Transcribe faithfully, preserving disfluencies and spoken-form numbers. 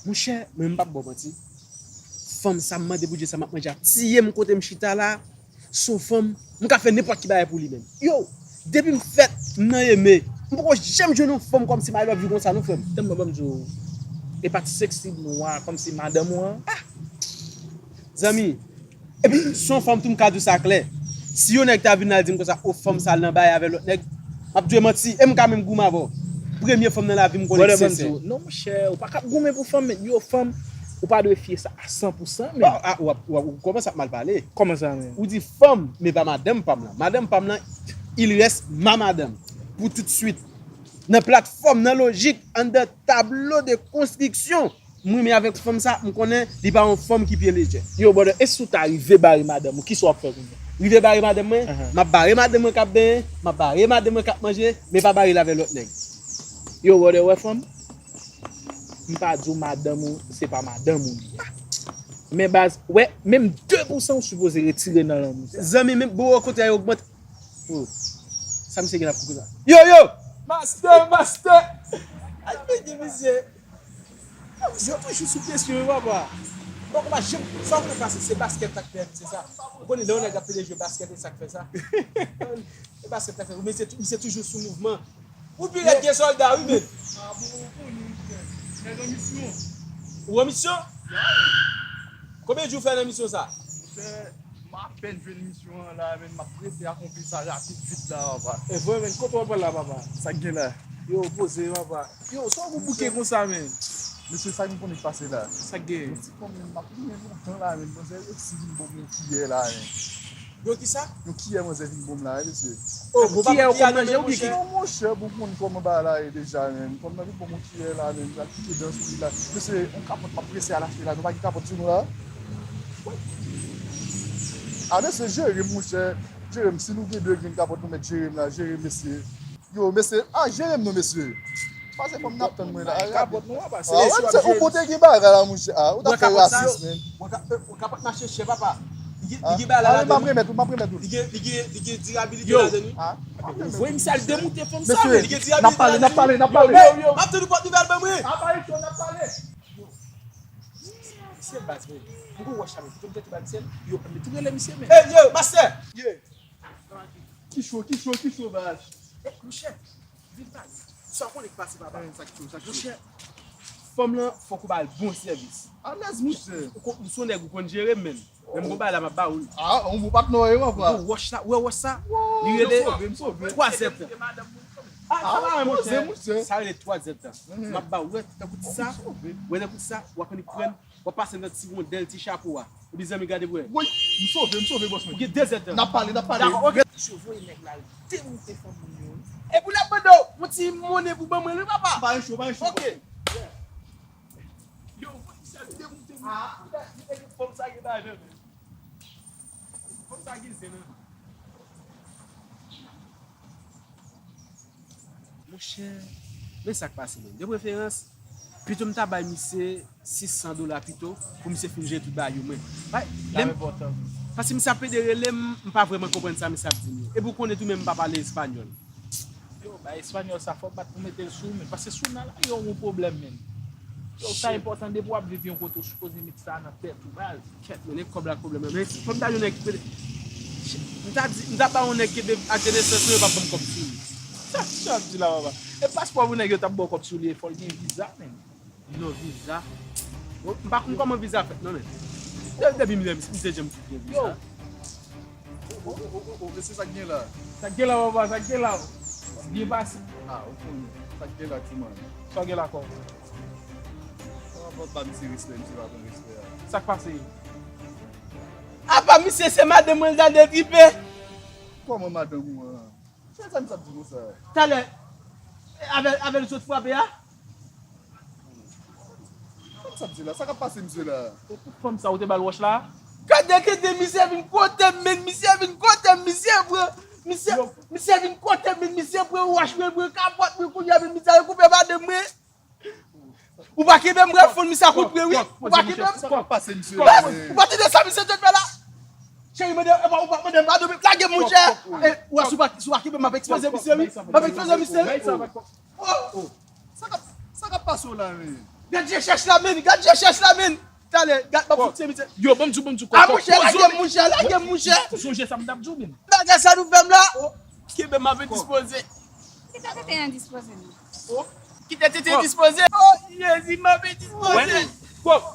Monchè, mwen m p ap ba w manti. Fanm sa m mande pou Dye sa m ap manje a tiye m kote m chita la. Se yon fanm, m ka fè nenpòt ki bagay pou li menm. Yo, depi m fèt, m nan eme. M poko janm jwenn yon fanm kòmsi my love you konsa non frè m. Tann mwen ban m di w, e pa ti seksi nwa kòmsi madanm ou an. Zanmi, epi se yon fanm tou m ka di w sa klè. Si yon nèg ta vin la di m konsa, o fanm sa l nan bagay avèk lòt nèg, m ap di w e manti, e m ka menm goumen avè w. Premye fanm nan lavi m konnen ki sensè. Non monchè, ou pa ka ap goumen pou fanm, men yo fanm, ou pa dwe fye sa a san pou san, men. Bon, a, w ap, w ap, ou kòmanse ap mal pale. Kòman sa menm? Ou di fanm, men pa madanm pa m lan. Madanm pa m lan, il reste ma madame. Pou tout suit. Nan platfòm, nan lojik, anndan tablo de konstriksyon, m renmen avèk fanm sa, m konnen li pa yon fanm ki pye lejè. Yo, brother, e si w ta rive bare madanm ou, kisa w ap fè kounye a? Rive bare madanm mwen, m ap bare madanm mwen k ap benyen, m ap bare madanm mwen k ap manje, men pa bare l avèk lòt nèg. Yo, brother, wè fanm, m pa di w madanm ou, se pa madanm ou li ye. Men baz, wè, menm de pou san ou sipoze retire nan lanmou sa. Zanmi, menm bon, okontrè, yo ogmante. Oh. Sa misye gen ap kouri la? Yo, yo! Master, master! Al peye misye. Yo toujou sou presyon wi papa. Bon, kòman jan sa w konn pase, se baskèt la k fè misye sa. Ou konnen lè yon nèg ap pede jwe baskèt, e sa k fè sa. E baskèt la k fè, men se tou- misye toujou sou mouvman. Ou pi rèd ke sòlda wi men. Ah bon, ou konnen frè. Nèg an misyon. Ou an misyon? Konbyen jou w fè nan misyon sa? Monchè, m apèn jwenn misyon an la, men m ap prese akonpli sa rapid vit la papa. E vre men, kote w ap pral la papa? Sa k gen la? Yo, poze papa. Yo, sa w gon bouke konsa men? Mesye, sa m konnen k pase la? Sa k gen? Yon ti fanm m ap tounen lontan la men, manzè resi vin ban m yon kiyè la men. Yon kisa? Yon kiyè manzè vin ban m la wi mesye. Oh, bon, kiyè yo konn manje oubyen ki? Non monchè, bon, konn kòman bagay la ye deja men. Fanm nan vin ban m yon kiyè la men, m pral pike dan sou li la. Mesye, yon kapòt m ap prese al achte la, nou pa gen kapòt sou nou la? A mesye, jere m monchè, jere m, si nou gen de grenn kapòt nou mèt jere m la, jere m mesye. Yo, mesye, a jere m non mesye. Pase fanm n ap tann mwen la. Kapòt nou an pase. Ah, mesye, ou pote gen bagay la monchè. Ah, ou t ap fè rasis men. Ou kapòt mache chè papa. Li gen, li gen bagay la ladan wi. M ap remèt ou, m ap remèt ou. Li gen, li gen, li gen dirabilite ladan wi. Yo. Voye misye al demoute fanm sa men. Li gen dirabilite ladan wi. N ap pale, n ap pale, n ap pale. Yo, yo, m ap tann ou pòt nouvèl ban mwen. Apa yo, n ap pale. Yo. Misye baz men. M gon wòch la men. Pito m tèt ba misye. Yo, ann tou rele misye men. Ey, yo, master. Yeah. Ki cho, ki cho, ki cho baz. Ey, monchè. Vin pale. Sa w konnen k pase papa. Monchè, fanm lan fòk ou ba l bon sèvis. Alèz monchè. Ou se yon nèg ou konn jere m menm. Menm gon bagay la m ap ba ou l. Ah, ou bon patnè w ye papa. Ou wè wòch la, ou wè wòch sa? Li rele twa zèb tan. Ah, sa pa anyen monchè. Sa rele twa zèb tan. M ap ba ou, wè tankou ti sa. Wè tankou ti sa, w ap annik pran l, w ap pase l nan ti wondèl, ti chapo a. Epi zanmi gade pou wè. Woy, m sove, m sove bòs mwen. Ou gen de zèd tan. N ap pale, n ap pale. Dakò, oke. Yo voye nèg la al demoute fanm moun yo. Epi l ap mande w yon ti monnen pou ban mwen wi papa. Pa gen cho, pa gen cho. Oke. Yo, voye misye al demoute moun. Ah, fanm sa gen lajan men. Fanm sa gen zen nan. Monchè, men sa k pase menm. De preferans, pito m ta bay misye sis san dola pito pou misye fin jere tout bagay yo mwen. Bay, lè m, paske misye ap pede rele m, m pa vrèman konprann sa misye ap di m yo. Epi w konnen tou menm m pa pale espanyòl. Yo, bay espanyòl sa fò w bat pou mete l sou ou menm. Paske si w nan lari a w gon pwoblèm menm. Yo, sa enpòtan depi w ap viv yon kote w sipoze met sa nan tèt ou baz. Kèt, men e kòb la k pwoblèm nan. Men fò m ta jwenn nèg ki prete. M ta di, m ta ba yon nèg kenbe ak de nesans mwen, yo p ap ban m kòb sou li. Sa, sa w ap di la papa? E paspò pou nèg yo t ap ba w kòb sou li, e fò l gen viza menm. Non, viza. Bon, m pa konn kòman viza fèt non men. De- depi m lè m te janm gen viza. Oh, oh, oh, oh, mesye, sa k gen la? Sa k gen la papa, sa k gen la? Byen pase. Ah, ou konnen. Sa k gen la, ti man? Sa w gen la kò? Papa, ba misye respè, misye pa konn respè a. Sa k pase? Apa misye se madanm mwen l ta detripe? Kòman madanm ou an? Kisa misye ap di konsa? Talè, avè, avè l sot frape a? Sa misye ap di la? Sa k ap pase misye la? E tout fanm sa ou te ba l wòch la? Gade kete misye vin kote m, men misye vin kote m, misye pran, misye, misye vin kote m, men misye pran wòch mwen, pran kapòt mwen, kounye a men misye al koupe madanm mwen. Ou pa kenbe m, m pral fonn misye a kout pwen wi. Ou pa kenbe m. Sa k ap pase misye la? Ou pa tande sa misye te fè la? Cheri, mande, ou pa, ou pa mande m padon, men lage m monchè. E, ou wè si w pa, si w pa kenbe m, m ap ekspoze misye wi. M ap ekspoze misye wi. Oh! Sa k ap, sa k ap pase w la menm? Gad je chèch la, men. Gad je chèch la, men. Talè, gad, m ap fout se misye. Yo, ban m di w, ban m di w. A, monchè, lage m, monchè, lage m, monchè. Sonje sa m t ap di w, men. Bagay sa nou fè m la. Kenbe m ap endispoze. Kite tete endispoze nou. Kite tete endispoze. Oh, Jezi, m ap endispoze. Kòk,